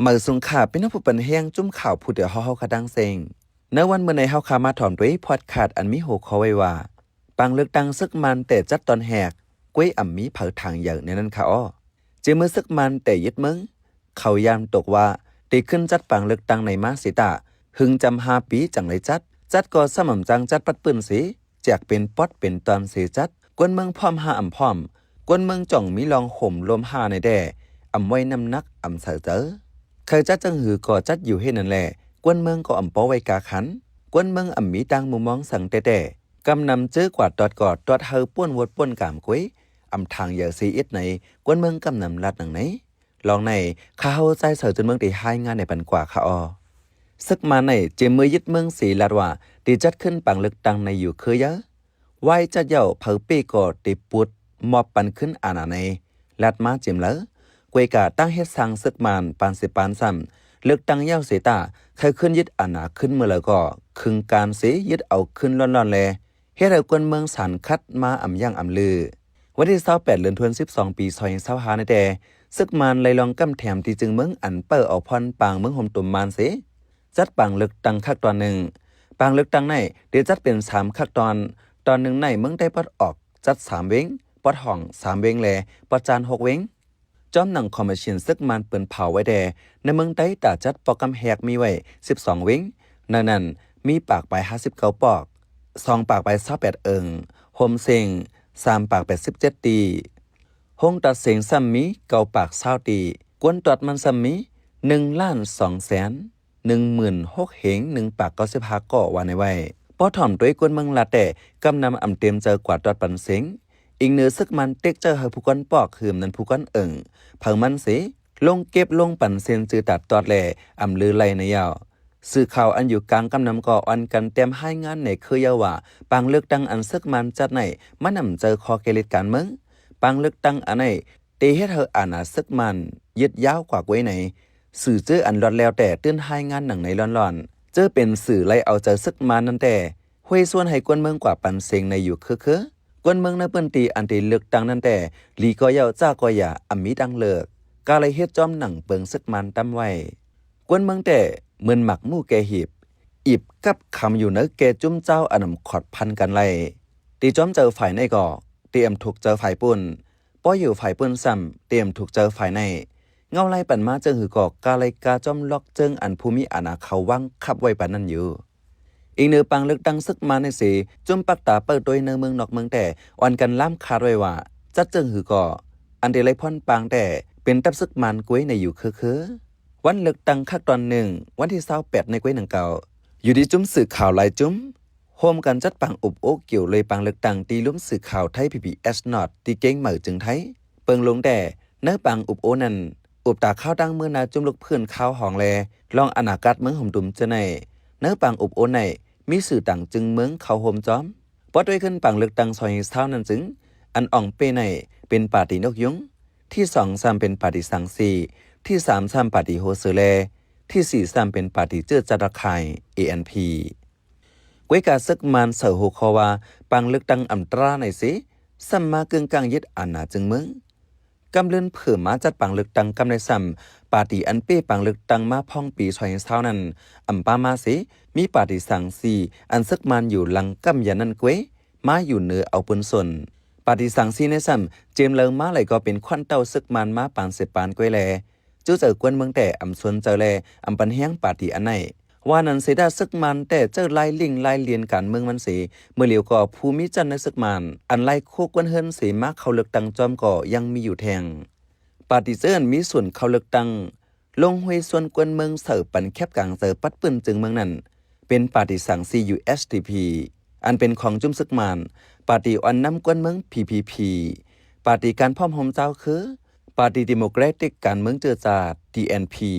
ມາສູງຄ່າ ພີ່ນ້ອງຜູ້ປັນແຮງ ຈຸ້ມຂ່າວຜູ້ດຽວເຮົາໆ ຄ່າດັ່ງເຊັງ. ໃນວັນມື້ໃນ ເຮົາຄ່າມາຖອມໂດຍພອດຄາດ ອັນມີຫົວຂໍ້ໄວ້ວ່າ ປາງເລືອກຕັ້ງເສິກມານແຕ່ຈັດຕອນແຮກ ກວຍອຳມີເຜີຖາງໃຫຍ່ ແນວນັ້ນຄ່າອໍ. ເຈາະມື້ເສິກມານແຕ່ຍຶດເມືອງ ເຂົາຢ້ານຕົກວ່າ ໄດ້ຂຶ້ນຈັດປາງເລືອກຕັ້ງໃນມາເສຕາ ຫຶງຈຳຫ້າປີຈັ່ງໄດ້ຈັດ, ຈັດກໍສ່ຳອຳຈັ່ງຈັດປັດປືນເສ ແຈກເປັນປອດເປັນຕອນເສຈັດ, ກວນເມືອງພ້ອມຫາອຳພ້ອມ, ກວນເມືອງຈ່ອງມີລອງໂຫມລົມຫາໃນແດ່ ອຳໄວ້ນ້ຳໜັກອຳໃສ່ເຈີ. ໃຄຈັດຈັ່ງຫືກໍຈັດຢູ່ເຮັດນັ້ນແຫຼະ, ກວນເມືອງກໍອຳປໍໄວ້ກາຂັນ, ກວນເມືອງອຳມີຕ່າງມຸມມອງສັງແຕ່ແຕ່, ກຳນຳເຈີກວ່າຕອດກໍຕອດໃຫ້ປ່ນວົດປ່ນກາມກວຍ, ອຳທາງໃຫຍ່ເສອິດໃນ, ກວນເມືອງກຳນຳລັດໜັງໃນ. ລອງໃນ ຂ້າເຮົາ ຊາຍເສົາ ຈົນເມືອງ ໄດ້ຮາຍງານໃຫ້ປັນກວ່າຄ່າອໍ. ເສິກມານໃນ ເຈາະມື້ຍຶດເມືອງເສ ລັດວ່າ ໄດ້ຈັດຂຶ້ນປາງເລືອກຕັ້ງໃນຢູ່ຄືເຢີ. ວາຍຈັດເຍົາ ເຜີເປ້ກໍໄດ້ປຸດມອບປັນຄືນອານາໃນ ລັດມາເຕັມເລີຍ. ກວຍກາຕັ້ງເຮັດສ້າງເສິກມານ ປານເສປານຊ້ຳ ເລືອກຕັ້ງເຍົາເສຕາ ໃຄ່ຂຶ້ນຍຶດອານາຄືນເມື່ອໃດກໍ ຄຶງການເສຍຶດເອົາຄືນລ້ອນໆ ແລ ເຮັດໃຫ້ກວນເມືອງສານຂັດມາອຳຢ່າງອຳລື. ວັນທີຊາວແປດ ເດືອນທວນສິບສອງ ປີສອງພັນຊາວຫ້າ ນີ້ແຕ່ ເສິກມານໄລ່ລອງກຳແຖມທີ່ຈຶ່ງເມືອງອັນເປີເອົາພອນປາງເມືອງໂຮມຕຸມມານເສ ຈັດປາງເລືອກຕັ້ງຄັກຕອນໜຶ່ງ. ປາງເລືອກຕັ້ງໃນໄດ້ຈັດເປັນສາມຄັກຕອນ, ຕອນໜຶ່ງໃນເມືອງໃຕ້ປອດອອກຈັດສາມເວັງ, ປອດຫ້ອງສາມເວັງ ແລ ປອດຈານຫົກເວັງ. ຈ້ອມໜັງຄອມມະຊິນເສິກມານປືນເຜົາໄວ້ແດ່ ໃນເມືອງໃຕ້ຕາຈັດປອກກຳແຮກມີໄວ້ສິບສອງເວັງ, ໃນນັ້ນມີປາກປາຍຫ້າສິບເກົ້າປອກ, ສອງປາກປາຍຊາວແປດເອີ່ງ, ໂຮມເສັງສາມປາກແປດສິບເຈັດຕີ, ໂຮງຕັດເສັງຊ້ຳມີເກົ້າປາກຊາວຕີ, ກວນຕອດມັນຊ້ຳມີໜຶ່ງລ້ານສອງແສນ ໜຶ່ງໝື່ນຫົກເຫງ ໜຶ່ງປາກເກົ້າສິບຫ້າກໍວ່າໃນໄວ້. ພໍຖອມໂດຍກວນເມືອງລາແຕ້ ກຳນຳອຳເຕັມໃຈກວ່າຕອດປັນເສັງ. ອີງເໜີເສິກມານເຕັກໃຈໃຫ້ຜູ້ກວນປອກ ຫືມນັ້ນຜູ້ກວນເອີ່ງ ເຜີມັນເສ ລົງເກັບລົງປັນເຊັນຈື່ຕາດຕອດແລ ອຳລືໄລ່ໃນເຍົາ. ສື່ຂ່າວອັນຢູ່ກາງກຳນຳກໍອ່ອນກັນແຕ້ມຮາຍງານໃນຄືເຍົາວ່າ ປາງເລືອກຕັ້ງອັນເສິກມານຈັດໃນ ມັນອຳໃຈຂໍແກ່ລິດການເມືອງ. ປາງເລືອກຕັ້ງອັນໃນ ເຕເຮັດໃຫ້ອານາເສິກມານຍຶດຍາວກວ່າກວຍໃນ. ສື່ເຈີອັນລອດແລ້ວແຕ່ຕື່ນຮາຍງານໜັງໃນລ້ອນໆ ເຈີເປັນສື່ໄລ່ເອົາໃຈເສິກມານນັ້ນແຕ່ ຫ້ວຍຊວນໃຫ້ກວນເມືອງກວ່າປັນເສັງໃນຢູ່ເຄືໆ. ກວນເມືອງໃນພື້ນທີ່ອັນໄດ້ເລືອກຕັ້ງນັ້ນແຕ່ ຫຼີກໍເຍົາ ຈ້າກໍຢ່າ ອຳມີທາງເລືອກ ກະໄລ່ເຮັດຈ້ອມໜັງເປິງເສິກມານຕຳໄວ້. ກວນເມືອງແຕ່ ເໝືອນໝາກໝູ່ແກ່ຫີບ ອີບກັບຄຳຢູ່ໃນແກ່ຈຸ້ມເຈົ້າ ອານຳຂອດພັນກັນໄລ່ ເຕຈອມໃຈຝ່າຍໃນກໍ ເຕອຳທຸກໃຈຝ່າຍປຸ້ນ ພໍຢູ່ຝ່າຍປຸ້ນຊ້ຳ ເຕມຖືກໃຈຝ່າຍໃນ ເງົາໄລ່ປັນມາເຈີງຫືກໍກາໄລ່ກາຈອມລັອກເຈີງອັນຜູ້ມີອານາເຂົາວາງຄັບໄວ້ປານນັ້ນຢູ່. ອີງເໜີປາງເລືອກຕັ້ງເສິກມານໃນເສ ຈຸ້ມປັກຕາເປີດໂຕຍໃນເມືອງນອກເມືອງແຕ່ ອ່ອນກັນລາມຄາດໄວ້ວ່າ ຈັດເຈີງຫືກໍ ອັນເດໄລ່ພອນປາງແຕ່ ເປັນຕັບເສິກມານກວຍໃນຢູ່ເຄືໆ. ວັນເລືອກຕັ້ງຄັກຕອນໜຶ່ງ ວັນທີຊາວແປດໃນກວຍໜັງເກົ່າ ຢູ່ທີ່ຈຸ້ມສື່ຂ່າວຫຼາຍຈຸ້ມ ຮ່ວມກັນຈັດປາງອົບໂອ້ກ່ຽວເລີຍປາງເລືອກຕັ້ງທີ່ລຸ່ມສື່ຂ່າວໄທ ພີພີເອສ ນອດ ທີ່ເກັ່ງໃໝເຈີງໄທ ເປິງລົງແຕ່ ໃນປາງອົບໂອ້ນັ້ນ ອຸບຕາຂ່າວຕັ້ງມື້ໜ້າຈຸ້ມລູກພື້ນຂ່າວຫ້ອງແລ ລອງອະນາກາດເມືອງຫົມຕຸມເຈີໃນ ໃນປາງອົບໂອ້ໃນ ມີສື່ຕ່າງຈຶ່ງເມືອງເຂົ້າຮ່ວມຈອມ. ປອດດ້ວຍຂຶ້ນປາງເລືອກຕັ້ງຊອຍຊາວນັ້ນຈຶ່ງ ອັນອ່ອງເປ້ໃນ ເປັນປາຕີນົກຍຸງ, ທີສອງຊ້ຳເປັນປາຕີສັງຊີ, ທີສາມຊ້ຳປາຕີໂຮເຊີແລ, ທີສີ່ຊ້ຳເປັນປາຕີເຈີຈັດລະຄາຍ ເອແອນພີ. ກວຍກາເສິກມານໃສ່ຫົວຂໍ້ວ່າ ປາງເລືອກຕັ້ງອຳຕຣາໃນເສ ຊ້ຳມາເກິ່ງກ້າງຍຶດອານາເຈີງເມືອງ. ກຳເລີນເຜີມາຈັດປາງເລືອກຕັ້ງກຳໄດ້ຊ້ຳ ປາຕີອັນເປ້ປາງເລືອກຕັ້ງມາພ້ອງປີຊອຍຊາວນັ້ນ ອຳປາມາເສ ມີປາຕີສັງຊີ ອັນເສິກມານຢູ່ຫຼັງກຳຢານນັ້ນກວຍ ມາຢູ່ເໜີເອົາປຸນຊົນ. ປາຕີສັງຊີໃນຊ້ຳ ເຈມເລີມາໄຫຼກໍເປັນຂວັນເຕົ້າເສິກມານມາປານເສປານກວຍແລ ຈູ້ໃຈກວນເມືອງແຕ່ອຳຊົນໃຈແລ ອຳປັນແຮງປາຕີອັນໃນ. ວ່ານັ້ນເສດາເສິກມານແຕ່ເຈີລາຍລິ້ງລາຍລຽນການເມືອງມັນເສ ເມື່ອຫຼຽວກໍຜູ້ມີຈັນໃນເສິກມານ ອັນລາຍໂຄກວນເຮືອນເສມາເຂົ້າເລືອກຕັ້ງຈອມກໍຍັງມີຢູ່ແທ່ງ. ປາຕີເຈີອັນມີສ່ວນເຂົ້າເລືອກຕັ້ງ ລົງຫ້ວຍຊວນກວນເມືອງໃສ່ປັນແຄບກາງໃຈປັດປືນເຈີງເມືອງນັ້ນ ເປັນປາຕີສັງຊີ ຢູ ເອສ ດີ ພີ ອັນເປັນຂອງຈຸ້ມເສິກມານ, ປາຕີອ່ອນນຳກວນເມືອງ ພີ ພີ ພີ ປາຕີການພ້ອມໂຮມເຈົ້າຄື ປາຕີດີໂມແຄຣຕິກການເມືອງເຈີຈາດ ດີ ເອັນ ພີ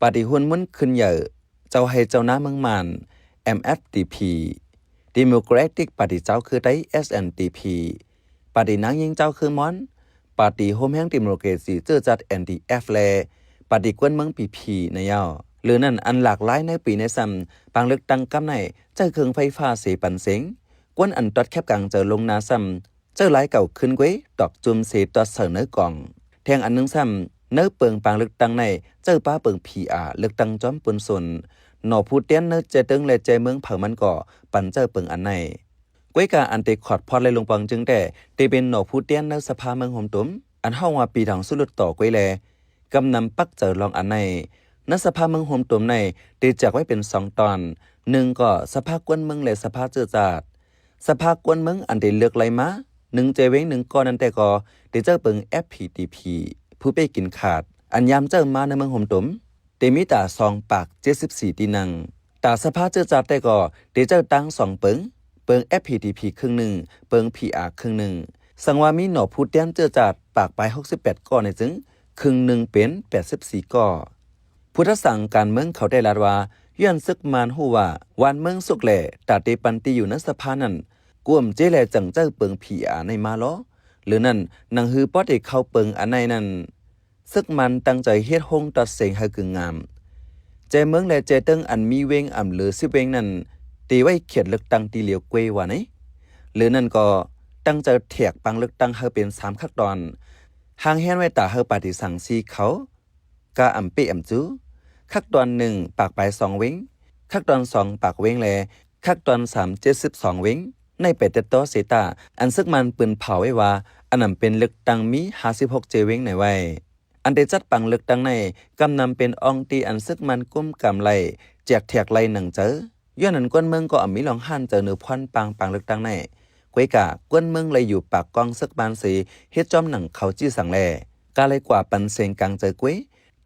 ປາຕີຫຸນໝຸນຂຶ້ນໃຫຍ່ ເຈົ້າໄຮ່ເຈົ້ານາເມືອງມານ ເອັມ ເອັຟ ດີ ພີ ດີໂມແຄຣຕິກປາຕີເຈົ້າຄືໄທ ເອສ ເອັນ ດີ ພີ ປາຕີນາງຍິງເຈົ້າຄືມອນ ປາຕີໂຮມແຮງດີໂມແຄຣຊີເຈີຈາດ ເອັນ ດີ ເອັຟ ແລ ປາຕີກວນເມືອງ ພີ ພີ ໃນເຍົາ. ຫຼືນັ້ນອັນຫຼາກຫຼາຍໃນປີໃນຊ້ຳ ປາງເລືອກຕັ້ງກຳໃນ ໃຊ້ເຄື່ອງໄຟຟ້າເສປັນເສັງ ກວນອັນຕອດແຄບກາງໃຈລົງນາຊ້ຳ ເຈົ້າລາຍເກົ່າຂຶ້ນກວຍ ຕອກຈຸ່ມເສຕອດເສີເນີກອງ. ແທ່ງອັນໜຶ່ງຊ້ຳ ໃນເປິງປາງເລືອກຕັ້ງໃນ ເຈົ້າປະເປິງ ພີອາ ເລືອກຕັ້ງຈອມປຸນຊົນ, ໜໍ່ຜູ້ແທນໃນແຈເຕີງ ແລະ ແຈເມືອງ ເຜາມັນກໍປັນເຈົ້າເປິງອັນໃນ. ກວຍກາອັນເຕຄອດພອດ ແລະ ລົງປອງຈຶ່ງແຕ່ ເຕເປັນໜໍ່ຜູ້ແທນໃນສະພາເມືອງໂຮມຕຸມ ອັນຮ້ອງວ່າ ປີດອງສຸດລຸດຕໍ່ກວຍແລ ກຳນຳປັກໃຈລອງອັນໃນ. ໃນສະພາເມືອງໂຮມຕຸມໃນ ເຕແຈກໄວ້ເປັນສອງຕອນ, ໜຶ່ງກໍສະພາກວນເມືອງ ແລະ ສະພາເຊື້ອຊາດ. ສະພາກວນເມືອງອັນເຕເລືອກໄລ່ມາ ໜຶ່ງແຈເວງໜຶ່ງກໍນັ້ນແຕ່ກໍ ເຕເຈົ້າເປິງ ເອັຟພີທີພີ ຜູ້ເປ້ກິນຂາດ ອັນຍາມເຈົ້າມາໃນເມືອງໂຮມຕຸມ ເຕມີຕາສອງປາກເຈັດສິບສີ່ຕີນັ່ງ. ຕາສະພາເຊື້ອຊາດແຕ່ກໍ ເຕເຈົ້າຕັ້ງສອງເປິງ, ເປິງ ເອັຟພີທີພີ ເຄິ່ງໜຶ່ງ, ເປິງ ພີອາ ເຄິ່ງໜຶ່ງ. ສັງວ່າມີໜໍ່ຜູ້ແທນເຊື້ອຊາດປາກປາຍຫົກສິບແປດກໍໃນຈຶ່ງ ເຄິ່ງໜຶ່ງເປັນແປດສິບສີ່ກໍ. ຜູ້ທັດສັງການເມືອງເຂົາໄດ້ລາດວ່າ ຍ້ອນເສິກມານຮູ້ວ່າ ຫວານເມືອງສຸກແລ ຕາເຕປັນຕີຢູ່ໃນສະພານັ້ນ ກວມເຈແລຈັ່ງເຈົ້າເປິງ ພີອາ ໃນມາລໍ. ຫຼືນັ້ນ ໜັງຮືພໍເຕເຂົ້າເປິງອັນໃນນັ້ນ ເສິກມານຕັ້ງໃຈເຮັດໂຮງຕັດເສັງໃຫ້ກຶງງາມ. ແຈເມືອງ ແລະ ແຈເຕີງອັນມີເວງອຳເລີສິບເວງນັ້ນ ເຕໄວ້ເຂດເລືອກຕັ້ງຕີລຽວເກວວ່າໃນ. ຫຼືນັ້ນກໍຕັ້ງໃຈແທກປາງເລືອກຕັ້ງໃຫ້ເປັນສາມຄັກຕອນ, ຮ່າງແຮນໄວ້ຕາໃຫ້ປາຕີສັງສີຂາວ ກາອຳເປອຳຈູ, ຄັກຕອນໜຶ່ງປາກປາຍສອງເວງ, ຄັກຕອນສອງປາກເວງ ແລະ ຄັກຕອນສາມເຈັດສິບສອງເວງ. ໃນໄປແຕ່ຕໍ່ເສຍຕາ ອັນເສິກມານປືນເຜົາໄວ້ວ່າ ອັນນຳເປັນເລືອກຕັ້ງມີຫ້າສິບຫົກເຈເວງໃນໄວ້. ອັນໄດ້ຈັດປາງເລືອກຕັ້ງໃນ ກຳນຳເປັນອ່ອງທີ່ອັນເສິກມານກຸມກຳໄລ່ ແຈກແທກໄລ່ໜັງເຈີ. ຍ້ອນນັ້ນ ກວນເມືອງກໍອຳມີລອງຫ້ານເຈີເໜີພອນປາງ ປາງເລືອກຕັ້ງໃນ. ກວຍກາ ກວນເມືອງໄລ່ຢູ່ປາກກອງເສິກມານເສ ເຮັດຈອມໜັງເຂົາຈີ່ສັງແລ ກາໄລ່ກວ່າປັນເສັງກາງເຈີກວຍ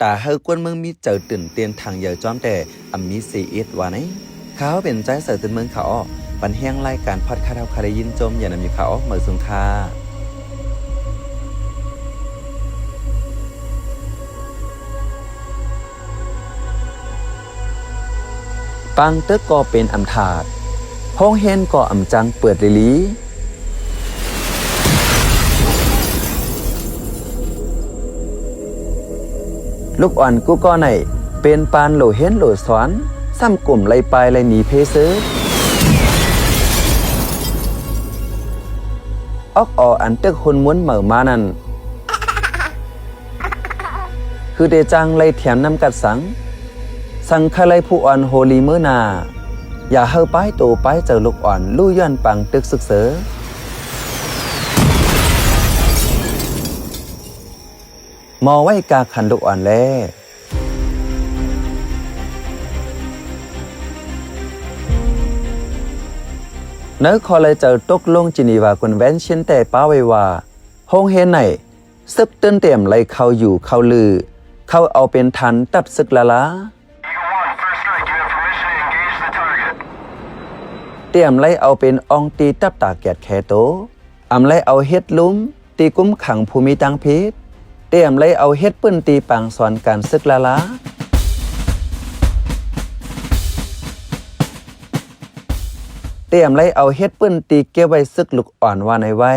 ຕາໃຫ້ກວນເມືອງມີເຈີຕື່ນເຕັ້ນທາງໃຫຍ່ຈອມແຕ່ ອຳມີເສເອດວ່າໃນ. ຂ້າເປັນຈາຍເສີຕື່ນເມືອງ ຂ້າອອກ ບັນແຮງລາຍການພອດຄາສເຮົາ ຂ້າໄດ້ຍິນຊົມຢ່ານຳຢູ່ ຂ້າອອກ ເໝີສູງ ຂ້າ. ປາງຕຶກກໍເປັນອຳທາດ, ໂຮງຮຽນກໍອຳຈັງເປີດລີລີ. ລູກອ່ອນກູ່ກໍໃນ ເປັນປານໂຫຼຮຽນໂຫຼສອນ, ຊ້ຳກຸມໄລ່ປາຍໄລ່ໜີເພເຊີ. ອອກອໍອັນຕຶກຮຸນມຸນເໝີມານັ້ນ ຄືເດຈ້າງໄລ່ຖຽມນ້ຳກັດສັງ, ສັງຄະໄລຜູ້ອ່ອນໂຮລີເມີນາ, ຢ່າເຮົາປາຍໂຕປາຍເຈົ້າລູກອ່ອນ ລູ້ຍ້ອນປາງຕຶກຊຶກເຊີ. ໝໍໄວ້ກາຂັນລູກອ່ອນແລ. ໃນຂໍ້ໄລ່ເຈົ້າຕົກລົງຈີນີວາຄອນເວັນຊິນແຕ່ປາໄວ້ວ່າ ໂຮງຮຽນໃນ ເສິກຕື່ນຕຽມໄລ່ເຂົ້າຢູ່ເຂົ້າລື ເຂົ້າເອົາເປັນຖານທັບຊຶກລາລາ. ຕຽມໄລ່ເອົາເປັນອ່ອງຕີຕັບຕາແກດແຄໂຕ, ອຳໄລ່ເອົາເຮັດລຸ່ມ ຕີກຸມຂັງຜູ້ມີທາງຜິດ, ຕຽມໄລ່ເອົາເຮັດພື້ນທີ່ປາງສອນການຊຶກລາລາ, ຕຽມໄລ່ເອົາເຮັດພື້ນທີ່ເກັບໄວ້ຊຶກລູກອ່ອນວ່າໃນໄວ້.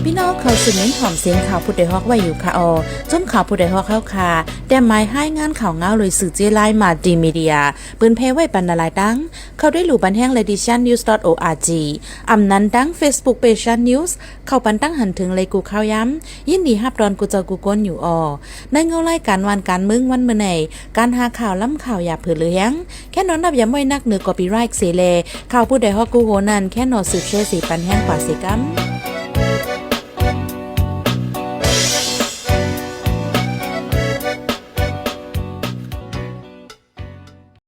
ພີ່ນ້ອງເຂົ້າສູ່ມິນຫອມສຽງຂ່າວຜູ້ດອຍຮອກໄວ້ຢູ່ຄະອໍ. ຊົມຂ່າວຜູ້ດອຍຮອກເຮົາຄະ ແຕ້ມໝາຍຮາຍງານຂ່າວງາວໂດຍສື່ເຈ້ລາຍ Multimedia ເປີນແຜ່ໄວ້ປັນຫຼາຍໆຕັ້ງ. ເຂົ້າໄດ້ຫຼູ່ບັນແຮງ Ladies Chan News dot org ອຳນັ້ນທັງ Facebook Page Chan News ເຂົ້າປັນຕັ້ງຫັນເຖິງໄລກູ່ຂ່າວຍາມ. ຍິນດີຮັບຕ້ອນກູ່ເຈົ້າກູ່ຄົນຢູ່ອໍ. ໃນເງົາລາຍການວານການເມືອງວັນມື້ໃນ ການຫາຂ່າວລ້ຳຂ່າວຢ່າເຜີເຫຼືອແຮງ ແຄ່ນອນນັບຢາມໄວ້ນັກເໜືອ copyright ເສແລ ຂ່າວຜູ້ດອຍຮອກກູ່ໂຮນັ້ນ ແຄ່ນອນສືບແຊເສປັນແຮງກວ່າເສກຳ.